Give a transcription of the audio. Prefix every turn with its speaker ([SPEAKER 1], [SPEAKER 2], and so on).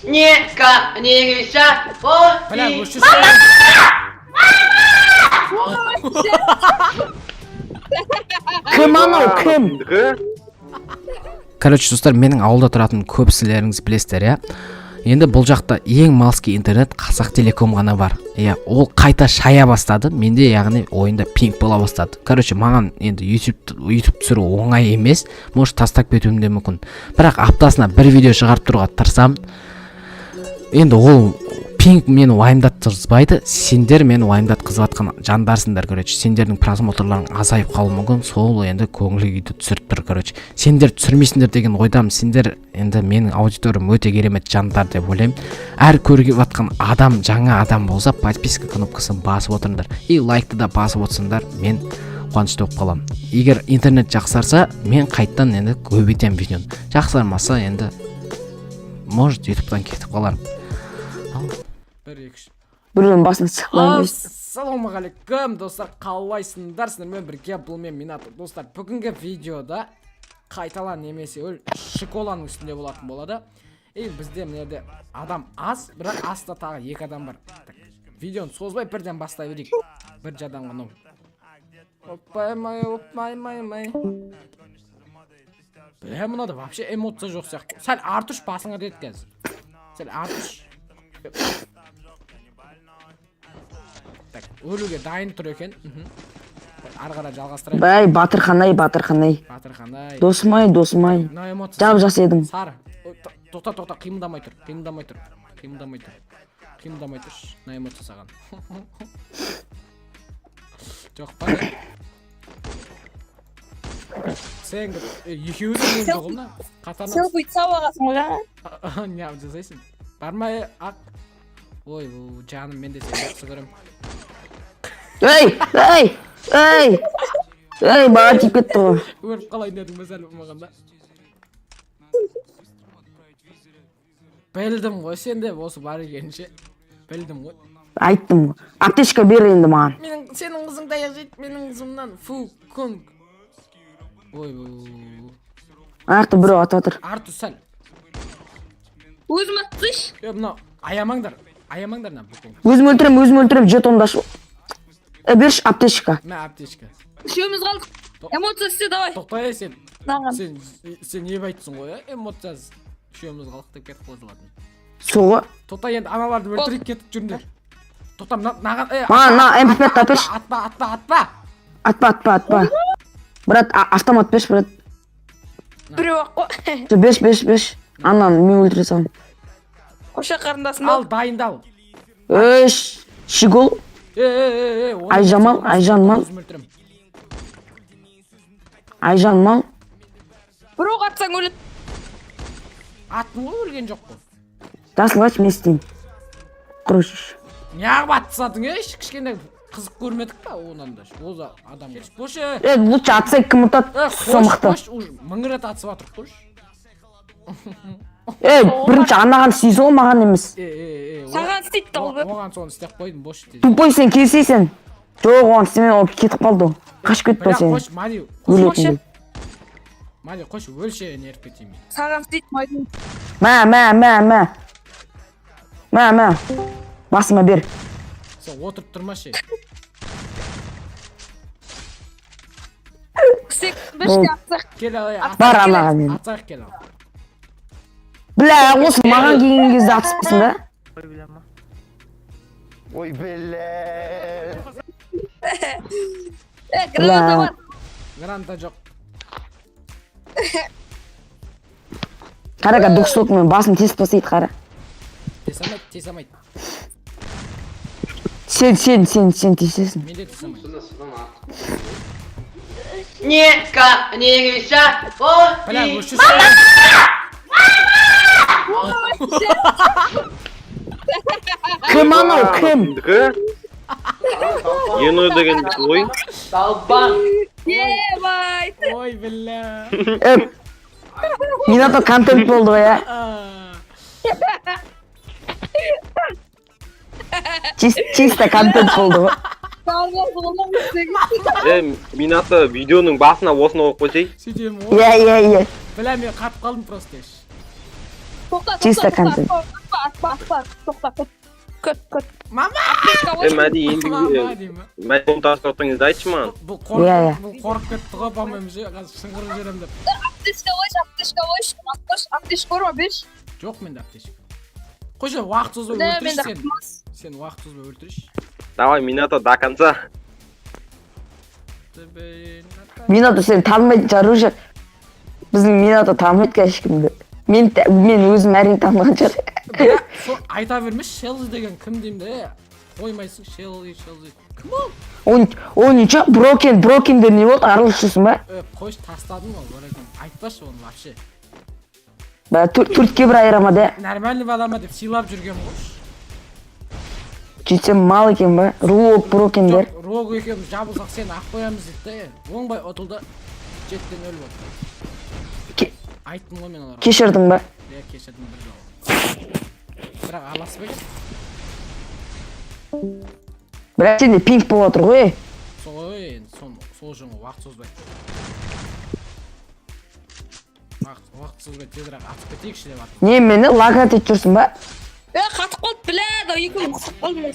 [SPEAKER 1] Нека, не
[SPEAKER 2] Бля,
[SPEAKER 1] ой.
[SPEAKER 2] өшірші.
[SPEAKER 3] Кім анау, кім?
[SPEAKER 4] Короче, достар, менің ауылда тұратын көпсілеріңіз білесіздер, иә. Енді бұл жақта ең малский интернет Қазақ Телеком ғана бар, иә. Ол қайта шая бастады менде, яғни ойында пинг бола бастады. Короче, маған енді YouTube түсіру оңай емес, может, тастап кетуім де мүмкін, бірақ аптасына бір видео шығарып тұруға тырысамын. Енді ол пинг мені уайымдатқызбайды, сендер мені уайымдатқызып жатқан жандарсыңдар. Короче, сендердің просмотрларың азайып қалуы мүмкін, сол енді көңіл күйді түсіріп тұр. Короче, сендер түсірмейсіңдер деген ойдамын. Сендер енді менің аудиториям өте керемет жандар деп ойлаймын. Әр көріп жатқан адам жаңа адам болса, подписка кнопкасын басып отырыңдар и лайкты да басып отырсаңдар, мен қуанышты болып қаламын. Егер интернет жақсарса, мен қайттан енді көбейтемін видеоны. Жақсармаса, енді, может, ютубтан кетіп қалармын. Ал,
[SPEAKER 2] Бір, екі, үш.
[SPEAKER 3] Біреудің басын сықпаймын.
[SPEAKER 2] Ассалаумағалейкум, достар, қалайсыңдар? Сіздермен бірге бұл мен, Минат. Достар, бүгінгі видеода қайтала немесе өл шоколадның үстінде болатын болады. И бізде мына жерде адам аз, бірақ аста тағы екі адам бар. Так, видеоны созбай бірден бастай берейік. Бір жадам ғана. Опай май, опай май май. Бля, мынада вообще эмоция жоқ сияқты. Сәл артуш басыңа деді қазір. Сәл артуш. Так, өлуге дайын тұр екен. Ары қарай жалғастырайық.
[SPEAKER 3] Бәй, Батырхан ай, Батырхан ай.
[SPEAKER 2] Батырхан ай.
[SPEAKER 3] Досым ай, досым ай.
[SPEAKER 2] Мына эмоция.
[SPEAKER 3] Жап жас едің.
[SPEAKER 2] Сары. Ой, тоқта, тоқта, қимылдамай тұр. Қимылдамай тұр. Қимылдамай тұр. Қимылдамай тұр. Мына эмоция саған. Жоқ па? Сен екеуі де өлді ғой мына. Қатарынан.
[SPEAKER 5] Селфи түсіп алғансың ғой жаңа.
[SPEAKER 2] Не жасайсың? Барма, ақ. Ой, бұл жаным, мен де сені жақсы көремін.
[SPEAKER 3] Ей, ей, ей. Ей, маған тиіп кетті ғой.
[SPEAKER 2] Өліп қалайын дедің бе сәл болмағанда? Білдім ғой, сенде осы бар екенін ше. Білдім ғой.
[SPEAKER 3] Айттым ғой. Аптечка бер енді маған.
[SPEAKER 2] Менің, сенің қызың таяқ жейді, менің қызымнан. Фу, күнг. Ой, бұл.
[SPEAKER 3] Ана жақта біреу атып жатыр.
[SPEAKER 2] Арту сәл.
[SPEAKER 5] Өзім атсайшы.
[SPEAKER 2] Е, мынау аямаңдар. Аямаңдар мына бүкіл.
[SPEAKER 3] Өзім өлтірем, өзім өлтірем, жетонды ашу. Е, берші аптечка.
[SPEAKER 2] Мә, аптечка.
[SPEAKER 5] Үшеуміз қалдық. Эмоция істе, давай.
[SPEAKER 2] Тоқта, е, сен.
[SPEAKER 5] Мынаған.
[SPEAKER 2] Сен не айтсың ғой, е? Эмоциясыз. Үшеуміз қалдық деп кетіп қала салатын.
[SPEAKER 3] Соғы.
[SPEAKER 2] Тоқта, енді аналарды өлтіріп кетіп жүріңдер. Тоқта, мына мынаған, е,
[SPEAKER 3] Маған мына MP5
[SPEAKER 2] атпа,
[SPEAKER 3] әперші.
[SPEAKER 2] атпа, атпа, атпа.
[SPEAKER 3] Атпа, атпа, атпа. Брат, автомат берші, брат.
[SPEAKER 5] Біреу ақ қой.
[SPEAKER 3] Жоқ, берші, берші, берші. Ананы мен өлтіре саламын.
[SPEAKER 5] Қоша қарындасым.
[SPEAKER 2] Ал, дайындал.
[SPEAKER 3] Ей, Щегол.
[SPEAKER 2] Е, е, е, е, оны
[SPEAKER 3] Айжамал,
[SPEAKER 2] өлтірем,
[SPEAKER 3] Айжанмал.
[SPEAKER 2] өзім өлтірем.
[SPEAKER 3] Айжан мал.
[SPEAKER 5] Бір оқ атсаң өледі.
[SPEAKER 2] Аттың ғой, өлген жоқ қой.
[SPEAKER 3] Жасыл айтшы, мен істеймін. Құрыш.
[SPEAKER 2] Неғып атсадың, ей? Кішкене қызық көрмедік па онан да? Ол да адам. Қош, е.
[SPEAKER 3] Е, лучше атсай, кім ұтады?
[SPEAKER 2] Е,
[SPEAKER 3] Сол
[SPEAKER 2] қош,
[SPEAKER 3] мықты.
[SPEAKER 2] қош, уже мың рет атысып жатырық, қош.
[SPEAKER 3] Е, бірінші анаған істейсің ғой, маған емес.
[SPEAKER 2] Е, е, е,
[SPEAKER 5] Саған істейді долбы.
[SPEAKER 2] Оған соны істеп қойдым, бош деді.
[SPEAKER 3] Тупой, сен келсейсің. Жоқ, оған істеме, ол кетіп қалды ол. Қашып кетті ол
[SPEAKER 2] Бля,
[SPEAKER 3] сен.
[SPEAKER 2] қош, Мари,
[SPEAKER 3] Өлетін деп.
[SPEAKER 2] Мари, қош, өлше, нервке тимей.
[SPEAKER 5] Саған істейді, Мари.
[SPEAKER 3] Мә, мә, мә, мә. Мә, мә. Басыма бер.
[SPEAKER 2] Сен отырып тұрмашы.
[SPEAKER 5] Істек, бірішке атсақ.
[SPEAKER 2] Кел, ал, е,
[SPEAKER 3] Бар
[SPEAKER 2] атсақ,
[SPEAKER 3] анаға мен.
[SPEAKER 2] атсақ, кел, ал.
[SPEAKER 3] Бля, осы маған келген кезде атыспайсың да?
[SPEAKER 6] Ой, бля.
[SPEAKER 5] Е, граната
[SPEAKER 3] Бля.
[SPEAKER 5] бар.
[SPEAKER 2] Граната жоқ.
[SPEAKER 3] Қара, двухсотый басын тесіп тастайды, қара.
[SPEAKER 2] Тесе алмайды, тесе алмайды.
[SPEAKER 3] Сен, сен, сен, сен тесесің.
[SPEAKER 2] Мен де тесе алмаймын.
[SPEAKER 1] Нека, не
[SPEAKER 2] Бля,
[SPEAKER 1] ой.
[SPEAKER 2] өшірші.
[SPEAKER 3] Кім анау, кім?
[SPEAKER 7] Ено деген ғой.
[SPEAKER 1] Долбан.
[SPEAKER 5] Ебай.
[SPEAKER 2] Ой, бля.
[SPEAKER 3] Е, Минато контент болды ғой, ә? Чисто контент болды ғой.
[SPEAKER 7] Е, Минато видеоның басына осыны қойып қойсай.
[SPEAKER 2] Сөйтемін ғой.
[SPEAKER 3] Иә, иә, иә.
[SPEAKER 2] Бля, мен қатып қалдым просто.
[SPEAKER 5] Тоқта,
[SPEAKER 3] Чисто
[SPEAKER 5] тоқта,
[SPEAKER 3] контент.
[SPEAKER 5] тоқта, Атпа, атпа, тоқта, күт. Күт, күт.
[SPEAKER 2] Мама!
[SPEAKER 5] Аптечка
[SPEAKER 7] Е,
[SPEAKER 5] қойшы.
[SPEAKER 7] Мәди, ендігі
[SPEAKER 2] Мама деймін.
[SPEAKER 7] Мәди, оны тасып отқан кезде айтшы маған.
[SPEAKER 2] Бұл
[SPEAKER 3] Иә,
[SPEAKER 2] қорқып,
[SPEAKER 3] иә.
[SPEAKER 2] бұл қорқып кетті ғой, по-моему, ше, қазір шыңғырып жіберемін деп.
[SPEAKER 5] Аптечка қойшы, аптечка қойшы. Қойшы, аптечка бар ма, берші.
[SPEAKER 2] Жоқ менде аптечка. Қойшы, уақыт созбай
[SPEAKER 5] Да,
[SPEAKER 2] өлтірші
[SPEAKER 5] менде
[SPEAKER 2] сен.
[SPEAKER 5] қымыз.
[SPEAKER 2] Сен уақыт созбай өлтірші.
[SPEAKER 7] Давай, Минато, до конца.
[SPEAKER 3] Минато сені танымайтын шығар уже. Біздің Минато танымайды қазір ешкімді. Мен өзім әрең таныған шығар.
[SPEAKER 2] Бірақ со айта бермеші, Шелзи деген кім деймін де, қоймайсың, Шелзи, Шелзи. Кім ол?
[SPEAKER 3] Он ничего, брокен, брокендер не болды, араласып жүрсің ба?
[SPEAKER 2] Е, қойшы, тастадым ғой, брокен. Айтпашы оны вообще.
[SPEAKER 3] Бә, төртке бір айырамады, ә.
[SPEAKER 2] Нормальный бала ма деп сыйлап жүргенмін ғой.
[SPEAKER 3] Сөйтсем мал екен ба? Рок, брокендер.
[SPEAKER 2] Жоқ, Рог екеуміз жабылсақ сені ақ қоямыз дейді де. Оңбай ұтылды. 7-0 болды. Айттым ғой мен оларға.
[SPEAKER 3] Кешірдің ба?
[SPEAKER 2] Иә, кешірдім бір жолы. Бірақ араласпай кет.
[SPEAKER 3] Бірақ сенде пинг болып отыр ғой. Ей.
[SPEAKER 2] Сол ғой енді, сол үшін ғой, уақыт созбай. Уақыт созбай тезірек атып кетейікші деп жатырмын.
[SPEAKER 3] Не, мені лагать етіп жүрсің ба?
[SPEAKER 5] Е, қатып қалды, бля, да екеуін қысып қалдым.